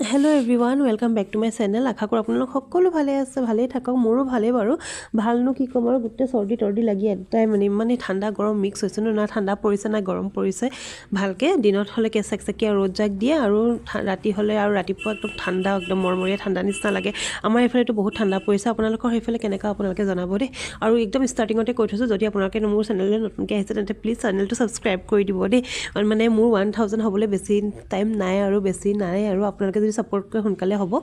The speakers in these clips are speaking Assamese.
Hello everyone, welcome back to my channel. আশা কৰোঁ আপোনালোক সকলো ভালে আছে, ভালেই থাকক। মোৰো ভালেই বাৰু। ভালনো কি ক'ম আৰু, গোটেই চৰ্দি তৰ্দি লাগি এটাই মানে ইমানেই ঠাণ্ডা গৰম মিক্স হৈছে ন, না ঠাণ্ডা পৰিছে না গৰম পৰিছে ভালকৈ। দিনত হ'লে চেকচেকীয়া ৰ'দ জাক দিয়ে আৰু ৰাতি হ'লে আৰু ৰাতিপুৱা একদম ঠাণ্ডা, একদম মৰমৰীয়া ঠাণ্ডা নিচিনা লাগে। আমাৰ এইফালেতো বহুত ঠাণ্ডা পৰিছে, আপোনালোকৰ সেইফালে কেনেকুৱা আপোনালোকে জনাব দেই। আৰু একদম ষ্টাৰ্টিঙতে কৈ থৈছোঁ, যদি আপোনালোকে মোৰ চেনেললৈ নতুনকৈ আহিছে তেন্তে প্লিজ চেনেলটো ছাবস্ক্ৰাইব কৰি দিব দেই। মানে মোৰ 1000 হ'বলৈ বেছি টাইম নাই আৰু, বেছি নাই আৰু, আপোনালোকে যদি ছাপোৰ্ট কৰে সোনকালে হ'ব।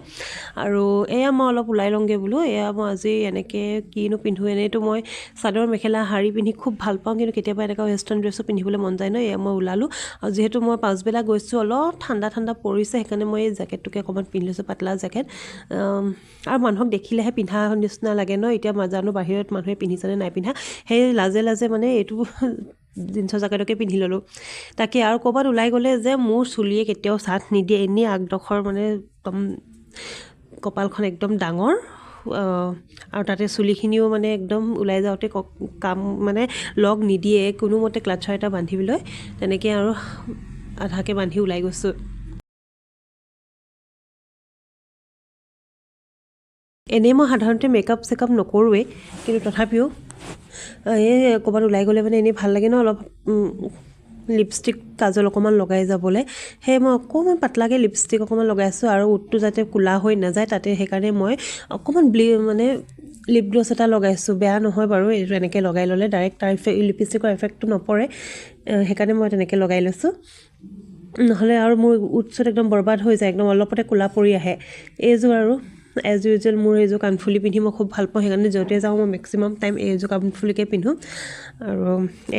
আৰু এয়া মই অলপ ওলাই লওঁগৈ বোলো। এয়া মই আজি এনেকৈ কিনো পিন্ধোঁ, এনেইতো মই চাদৰ মেখেলা শাৰী পিন্ধি খুব ভাল পাওঁ, কিন্তু কেতিয়াবা এনেকুৱা ৱেষ্টাৰ্ণ ড্ৰেছো পিন্ধিবলৈ মন যায় ন। এয়া মই ওলালোঁ আৰু যিহেতু মই পাছবেলা গৈছোঁ, অলপ ঠাণ্ডা ঠাণ্ডা পৰিছে, সেইকাৰণে মই এই জেকেটটোকে অকণমান পিন্ধি লৈছোঁ, পাতলা জেকেট। আৰু মানুহক দেখিলেহে পিন্ধা নিচিনা লাগে ন। এতিয়া জানো বাহিৰত মানুহে পিন্ধিছেনে নাই পিন্ধা, সেই লাজে লাজে মানে এইটো জিন্সৰ জেকেটকে পিন্ধি ল'লোঁ। তাকে আৰু ক'ৰবাত ওলাই গ'লে যে মোৰ চুলিয়ে কেতিয়াও চাথ নিদিয়ে, এনেই আগডোখৰ মানে একদম কপালখন একদম ডাঙৰ, আৰু তাতে চুলিখিনিও মানে একদম ওলাই যাওঁতে কাম মানে লগ নিদিয়ে, কোনোমতে ক্লাটছাৰ এটা বান্ধিবলৈ তেনেকৈ আৰু আধাকৈ বান্ধি ওলাই গৈছোঁ। এনেই মই সাধাৰণতে মেকআপ চেকআপ নকৰোঁৱেই, কিন্তু তথাপিও এই ক'ৰবাত ওলাই গ'লে মানে এনেই ভাল লাগে ন, অলপ লিপষ্টিক কাজল অকণমান লগাই যাবলৈ। সেয়ে মই অকণমান পাতলাকৈ লিপষ্টিক অকণমান লগাইছোঁ, আৰু ওঁঠটো যাতে ক'লা হৈ নাযায় তাতে সেইকাৰণে মই অকণমান মানে লিপ গ্লছ এটা লগাইছোঁ। বেয়া নহয় বাৰু, এইটো এনেকৈ লগাই ল'লে ডাইৰেক্ট তাৰ লিপষ্টিকৰ এফেক্টটো নপৰে, সেইকাৰণে মই তেনেকৈ লগাই লৈছোঁ। নহ'লে আৰু মোৰ ওঁঠ চোট একদম বৰবাদ হৈ যায়, একদম অলপতে ক'লা পৰি আহে। এইযোৰ আৰু এজ ইউজুৱেল মোৰ এইযোৰ কাণফুলি পিন্ধি মই খুব ভাল পাওঁ, সেইকাৰণে য'তে যাওঁ মই মেক্সিমাম টাইম এইযোৰ কাণফুলিকে পিন্ধোঁ। আৰু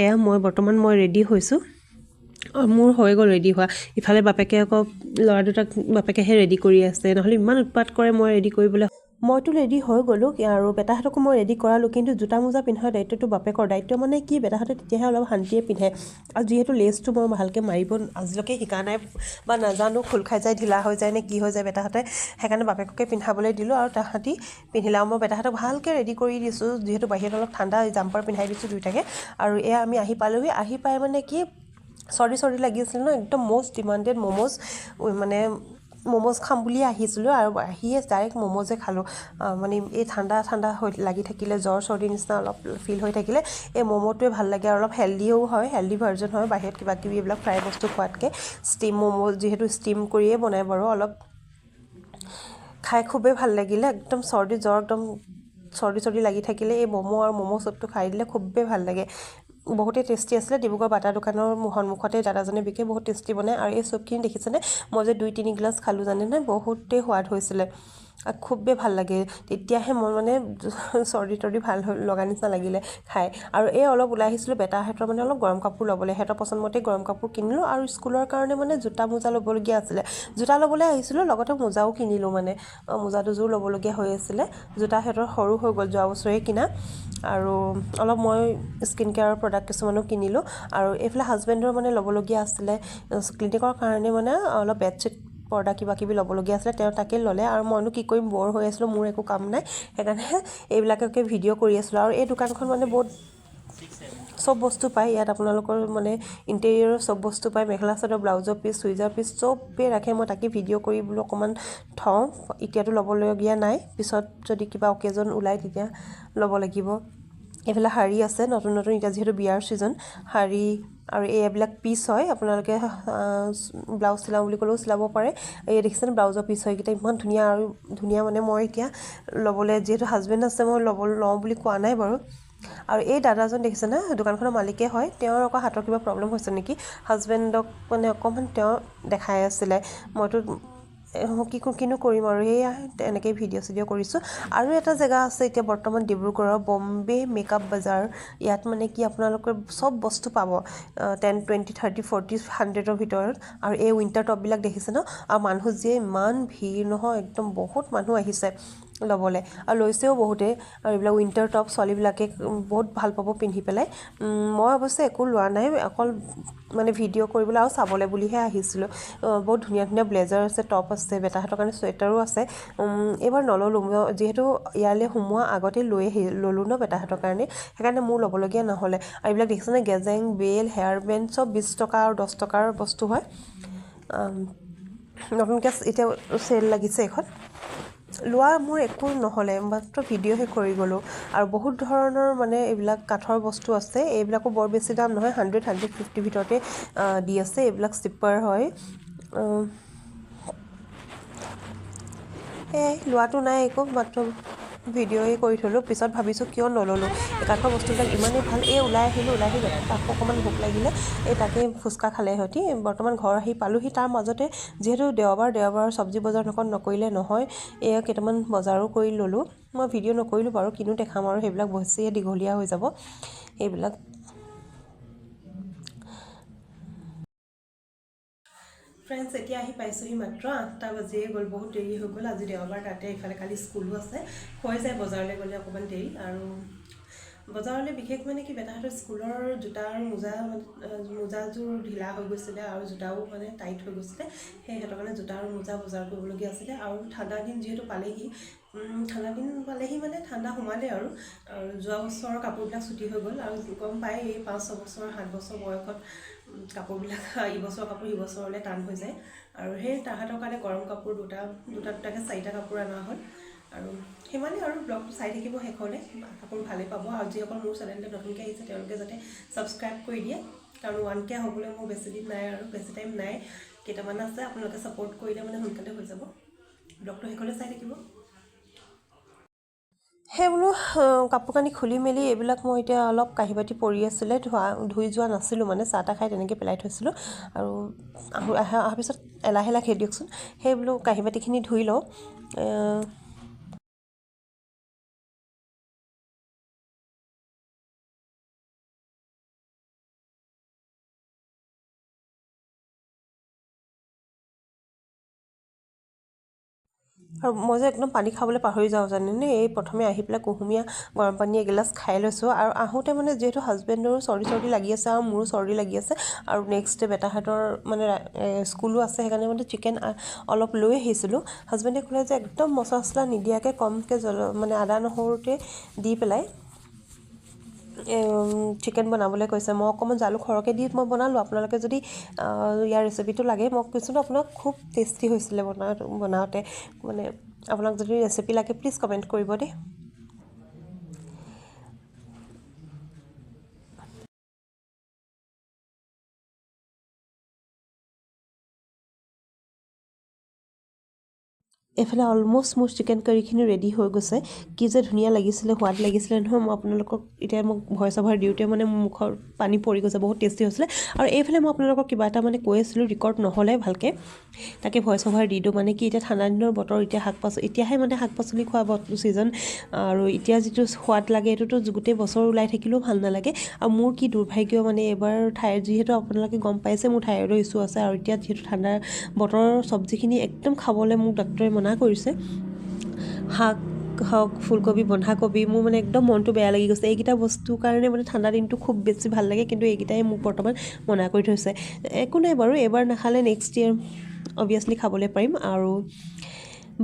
এয়া মই বৰ্তমান মই ৰেডি হৈছোঁ, মোৰ হৈ গ'ল ৰেডি হোৱা। ইফালে বাপেকে আকৌ ল'ৰা দুটাক বাপেকেহে ৰেডি কৰি আছে, নহ'লে ইমান উৎপাত কৰে মই ৰেডি কৰিবলৈ। মইতো ৰেডি হৈ গ'লোঁ আৰু বেটাহঁতকো মই ৰেডি কৰালোঁ, কিন্তু জোতা মোজা পিন্ধাৰ দায়িত্বটো বাপেকৰ দায়িত্ব। মানে কি, বেটাহঁতে তেতিয়াহে অলপ শান্তিয়ে পিন্ধে। আৰু যিহেতু লেচটো মই ভালকৈ মাৰিব আজিলৈকে শিকা নাই বা নাজানো, খোল খাই যায়, ঢিলা হৈ যায় নে কি হৈ যায় বেটাহঁতে, সেইকাৰণে বাপেককে পিন্ধাবলৈ দিলোঁ আৰু তাহাঁতি পিন্ধিলে। আৰু মই বেটাহঁতক ভালকৈ ৰেডি কৰি দিছোঁ, যিহেতু বাহিৰত অলপ ঠাণ্ডা, জাম্পাৰ পিন্ধাই দিছোঁ দুয়োটাকে। আৰু এয়া আমি আহি পালোহি। আহি পাই মানে কি চৰ্দি চৰ্দি লাগি আছিল ন, একদম মষ্ট ডিমাণ্ডেড ম'ম'জ, মানে ম'ম'জ খাম বুলিয়ে আহিছিলোঁ আৰু আহিয়ে ডাইৰেক্ট ম'ম'জে খালোঁ। মানে এই ঠাণ্ডা ঠাণ্ডা হৈ লাগি থাকিলে, জ্বৰ চৰ্দিৰ নিচিনা অলপ ফিল হৈ থাকিলে এই ম'ম'টোৱে ভাল লাগে আৰু অলপ হেল্ডিও হয়, হেল্ডি ভাৰ্জন হয় বাহিৰত কিবা কিবি এইবিলাক ফ্ৰাই বস্তু খোৱাতকৈ। ষ্টিম ম'ম' যিহেতু ষ্টিম কৰিয়ে বনায় বাৰু, অলপ খাই খুবেই ভাল লাগিলে। একদম চৰ্দি জ্বৰ একদম চৰ্দি চৰ্দি লাগি থাকিলে এই ম'ম' আৰু ম'ম' চুপটো খাই দিলে খুবেই ভাল লাগে। বহুতেই টেষ্টি আছিলে। ডিব্ৰুগড় বাটা দোকানৰ সন্মুখতে দাদাজনে বিকে, বহুত টেষ্টি বনায়। আৰু এই চুপখিনি দেখিছেনে, মই যে 2-3 গিলাচ খালোঁ জানেনে, বহুতেই সোৱাদ হৈছিলে আৰু খুবেই ভাল লাগে। তেতিয়াহে মই মানে চৰ্দি তৰ্দি ভাল হৈ লগা নিচিনা লাগিলে খাই। আৰু এই অলপ ওলাই আহিছিলোঁ বেটাহঁতৰ মানে অলপ গৰম কাপোৰ ল'বলৈ, সিহঁতৰ পচন্দমতে গৰম কাপোৰ কিনিলোঁ। আৰু স্কুলৰ কাৰণে মানে জোতা মোজা ল'বলগীয়া আছিলে, জোতা ল'বলৈ আহিছিলোঁ, লগতে মোজাও কিনিলোঁ, মানে মোজা দুযোৰ ল'বলগীয়া হৈ আছিলে। জোতা সিহঁতৰ সৰু হৈ গ'ল, যোৱা বছৰে কিনা। আৰু অলপ মই স্কিন কেয়াৰৰ প্ৰডাক্ট কিছুমানো কিনিলোঁ। আৰু এইফালে হাজবেণ্ডৰ মানে ল'বলগীয়া আছিলে ক্লিনিকৰ কাৰণে, মানে অলপ বেডশ্বীট পৰ্দা কিবা কিবি ল'বলগীয়া আছিলে, তেওঁ তাকে ল'লে। আৰু মইনো কি কৰিম, ব'ৰ হৈ আছিলোঁ, মোৰ একো কাম নাই, সেইকাৰণে এইবিলাককে ভিডিঅ' কৰি আছিলোঁ। আৰু এই দোকানখন মানে বহুত চব বস্তু পায় ইয়াত, আপোনালোকৰ মানে ইণ্টেৰিয়ৰৰ চব বস্তু পায়, মেখেলা চাদৰ, ব্লাউজৰ পিচ, চুইজাৰ পিচ চবেই ৰাখে। মই তাকে ভিডিঅ' কৰি বোলো অকণমান থওঁ, এতিয়াতো ল'বলগীয়া নাই, পিছত যদি কিবা অকেজন ওলায় তেতিয়া ল'ব লাগিব। এইফালে শাৰী আছে নতুন নতুন, এতিয়া যিহেতু বিয়াৰ ছিজন, শাৰী আৰু এইবিলাক পিচ হয়, আপোনালোকে ব্লাউজ চিলাওঁ বুলি ক'লেও চিলাব পাৰে। এই দেখিছেনে ব্লাউজৰ পিচ হয় এইকেইটা ইমান ধুনীয়া আৰু ধুনীয়া, মানে মই এতিয়া ল'বলৈ যিহেতু হাজবেণ্ড আছে, মই লওঁ বুলি কোৱা নাই বাৰু। আৰু এই দাদাজন দেখিছেনে, দোকানখনৰ মালিকে হয়, তেওঁৰ আকৌ হাতৰ কিবা প্ৰব্লেম হৈছে নেকি, হাজবেণ্ডক মানে অকণমান তেওঁ দেখাই আছিলে। মইতো কি কিনো কৰিম আৰু, সেয়া এনেকৈ ভিডিঅ' চিডিঅ' কৰিছোঁ। আৰু এটা জেগা আছে এতিয়া বৰ্তমান ডিব্ৰুগড়ৰ বম্বে মেকআপ বজাৰ, ইয়াত মানে কি আপোনালোকে চব বস্তু পাব 10, 20, 30, 40, 100 ভিতৰত। আৰু এই উইণ্টাৰ টপবিলাক দেখিছে ন, আৰু মানুহ যে ইমান ভিৰ নহয়, একদম বহুত মানুহ আহিছে ল'বলৈ আৰু লৈছেও বহুতে। আৰু এইবিলাক উইণ্টাৰ টপ ছোৱালীবিলাকে বহুত ভাল পাব পিন্ধি পেলাই। মই অৱশ্যে একো লোৱা নাই, অকল মানে ভিডিঅ' কৰিবলৈ আৰু চাবলৈ বুলিহে আহিছিলোঁ। বহুত ধুনীয়া ধুনীয়া ব্লেজাৰ আছে, টপ আছে, বেটাহঁতৰ কাৰণে চুৱেটাৰো আছে। এইবাৰ নল'লোঁ, যিহেতু ইয়ালৈ সোমোৱা আগতে লৈ আহি ল'লোঁ ন বেটাহঁতৰ কাৰণে, সেইকাৰণে মোৰ ল'বলগীয়া নহ'লে। আৰু এইবিলাক দেখিছেনে, গেজেং, বেল, হেয়াৰ বেণ্ড চব 20 টকা আৰু 10 টকাৰ বস্তু হয়। নতুনকৈ এতিয়া চেল লাগিছে এইখন। লোৱা মোৰ একো নহ'লে, মাত্ৰ ভিডিঅ'হে কৰি গ'লোঁ। আৰু বহুত ধৰণৰ মানে এইবিলাক কাঠৰ বস্তু আছে, এইবিলাকো বৰ বেছি দাম নহয়, 100 150 ভিতৰতে দি আছে। এইবিলাক চিপাৰ হয়। সেয়াই, লোৱাটো নাই একো, মাত্ৰ ভিডিঅ'য়ে কৰি থ'লোঁ। পিছত ভাবিছোঁ কিয় নল'লোঁ, এই কাঠৰ বস্তুবিলাক ইমানেই ভাল। এই ওলাই আহিলোঁ, ওলাই আহি আকৌ অকণমান ভোক লাগিলে, এই তাকে ফুচকা খালে সিহঁতি। বৰ্তমান ঘৰ আহি পালোহি। তাৰ মাজতে যিহেতু দেওবাৰ চব্জি বজাৰ নকৰিলে নহয়, এয়া কেইটামান বজাৰো কৰি ল'লোঁ। মই ভিডিঅ' নকৰিলোঁ বাৰু, কিনো দেখাম আৰু, সেইবিলাক বেছিয়ে দীঘলীয়া হৈ যাব সেইবিলাক। ফ্ৰেণ্ডছ, এতিয়া আহি পাইছোঁহি মাত্ৰ 8টা বাজিয়ে গ'ল, বহুত দেৰি হৈ গ'ল। আজি দেওবাৰ, তাতে ইফালে কালি স্কুলো আছে, হৈ যায় বজাৰলৈ গ'লে অকণমান দেৰি। আৰু বজাৰলৈ বিশেষ মানে কি, বেটাহঁতৰ স্কুলৰ জোতা আৰু মোজা, মানে মোজাযোৰ ঢিলা হৈ গৈছিলে আৰু জোতাও মানে টাইট হৈ গৈছিলে, সেই সিহঁতৰ কাৰণে জোতা আৰু মোজা বজাৰ কৰিবলগীয়া আছিলে। আৰু ঠাণ্ডা দিন যিহেতু পালেহি, ঠাণ্ডা দিন পালেহি মানে ঠাণ্ডা সোমালে আৰু যোৱা বছৰৰ কাপোৰবিলাক চুটি হৈ গ'ল। আৰু গম পাই এই 5-6 বছৰ 7 বছৰ বয়সত কাপোৰবিলাক ইবছৰৰ কাপোৰ সিবছৰলৈ টান হৈ যায়। আৰু সেই তাহাঁতৰ কাৰণে গৰম কাপোৰ দুটা দুটাকৈ 4টা কাপোৰ অনা হ'ল। আৰু সিমানেই। আৰু ব্লগটো চাই থাকিব শেষলৈ, আশা কৰোঁ ভালেই পাব। আৰু যিসকল মোৰ চেনেলটো নতুনকৈ আহিছে তেওঁলোকে যাতে ছাবস্ক্ৰাইব কৰি দিয়ে, কাৰণ 1K হ'বলৈ মোৰ বেছি দিন নাই আৰু বেছি টাইম নাই, কেইটামান আছে। আপোনালোকে ছাপোৰ্ট কৰিলে মানে সোনকালে হৈ যাব। ব্লগটো শেষলৈ চাই থাকিব। সেই বোলো কাপোৰ কানি খুলি মেলি এইবিলাক মই এতিয়া অলপ কাঁহী বাতি পৰি আছিলে, ধুই যোৱা নাছিলোঁ, মানে চাহ তাহ খাই তেনেকৈ পেলাই থৈছিলোঁ। আৰু অহাৰ পিছত এলাহে লাগে দিয়কচোন, সেই বোলো কাঁহী বাতিখিনি ধুই লওঁ। আৰু মই যে একদম পানী খাবলৈ পাহৰি যাওঁ জানেনে, এই প্ৰথমে আহি পেলাই কুহুমীয়া গৰম পানী এগিলাচ খাই লৈছোঁ। আৰু আহোঁতে মানে যিহেতু হাজবেণ্ডৰো চৰ্দি লাগি আছে আৰু মোৰো চৰ্দি লাগি আছে, আৰু নেক্সট ডে বেটাহঁতৰ মানে স্কুলো আছে, সেইকাৰণে মানে চিকেন অলপ লৈ আহিছিলোঁ। হাজবেণ্ডে ক'লে যে একদম মছলা চছলা নিদিয়াকৈ কমকৈ মানে আদা নহৰুতে দি পেলাই চিকেন বনাবলৈ কৈছে। মই অকণমান জালুক সৰহকৈ দি মই বনালোঁ। আপোনালোকে যদি ইয়াৰ ৰেচিপিটো লাগে মই কৈছোঁ ন আপোনাক, খুব টেষ্টি হৈছিলে বনাওঁতে। মানে আপোনাক যদি ৰেচিপি লাগে প্লিজ কমেণ্ট কৰিব দেই। এইফালে অলম'ষ্ট মোৰ চিকেন কাৰীখিনি ৰেডি হৈ গৈছে। কি যে ধুনীয়া লাগিছিলে, সোৱাদ লাগিছিলে নহয়। মই আপোনালোকক এতিয়া মোক ভইচ অভাৰ দিওঁতে মানে মোৰ মুখৰ পানী পৰি গৈছে, বহুত টেষ্টি হৈছিলে। আৰু এইফালে মই আপোনালোকক কিবা এটা মানে কৈ আছিলোঁ, ৰেকৰ্ড নহ'লে ভালকৈ, তাকে ভইচ অভাৰ দি দিওঁ। মানে কি, এতিয়া ঠাণ্ডা দিনৰ বতৰ, এতিয়া শাক পাচলি, এতিয়াহে মানে শাক পাচলি খোৱা ছিজন, আৰু এতিয়া যিটো সোৱাদ লাগে এইটোতো গোটেই বছৰ ওলাই থাকিলেও ভাল নালাগে। আৰু মোৰ কি দুৰ্ভাগ্য, মানে এইবাৰ থাইৰয়ড, যিহেতু আপোনালোকে গম পাইছে মোৰ থাইৰয়ডৰ ইছ্যু আছে, আৰু এতিয়া যিহেতু ঠাণ্ডা বতৰৰ চব্জিখিনি একদম খাবলৈ মোক ডাক্তৰে মনা কৰিছে। শাক হওক, ফুলকবি, বন্ধাকবি, মোৰ মানে একদম মনটো বেয়া লাগি গৈছে। এইকেইটা বস্তুৰ কাৰণে মানে ঠাণ্ডা দিনটো খুব বেছি ভাল লাগে, কিন্তু এইকেইটাই মোক বৰ্তমান মনা কৰি থৈছে। একো নাই বাৰু, এইবাৰ নাখালে নেক্সট ইয়েৰ অভিয়াছলি খাবলৈ পাৰিম, আৰু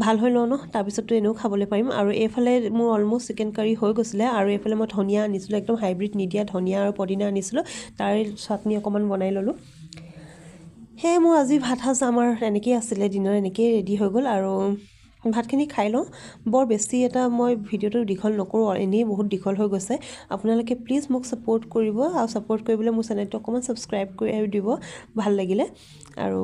ভাল হৈ লওঁ ন, তাৰপিছততো এনেও খাবলৈ পাৰিম। আৰু এইফালে মোৰ অলম'ষ্ট চিকেন কাৰী হৈ গৈছিলে। আৰু এইফালে মই ধনিয়া আনিছিলোঁ, একদম হাইব্ৰিড নিদিয়া ধনিয়া আৰু পদিনা আনিছিলোঁ, তাৰে চাটনি অকণমান বনাই ল'লোঁ। সেয়ে মোৰ আজি ভাত সাজ আমাৰ এনেকৈয়ে আছিলে, দিনৰ এনেকৈয়ে ৰেডি হৈ গ'ল। আৰু ভাতখিনি খাই লওঁ, বৰ বেছি এটা মই ভিডিঅ'টো দীঘল নকৰোঁ, এনেই বহুত দীঘল হৈ গৈছে। আপোনালোকে প্লিজ মোক ছাপোৰ্ট কৰিব, আৰু ছাপোৰ্ট কৰিবলৈ মোৰ চেনেলটো অকণমান ছাবস্ক্ৰাইব কৰি দিব, ভাল লাগিলে। আৰু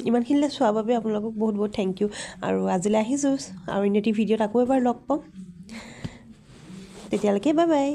ইমানখিনিলৈ চোৱাৰ বাবে আপোনালোকক বহুত বহুত thank U. আৰু আজিলৈ আহিছোঁ, আৰু অন্য এটি ভিডিঅ'ত আকৌ এবাৰ লগ পাম। তেতিয়ালৈকে বাই বাই।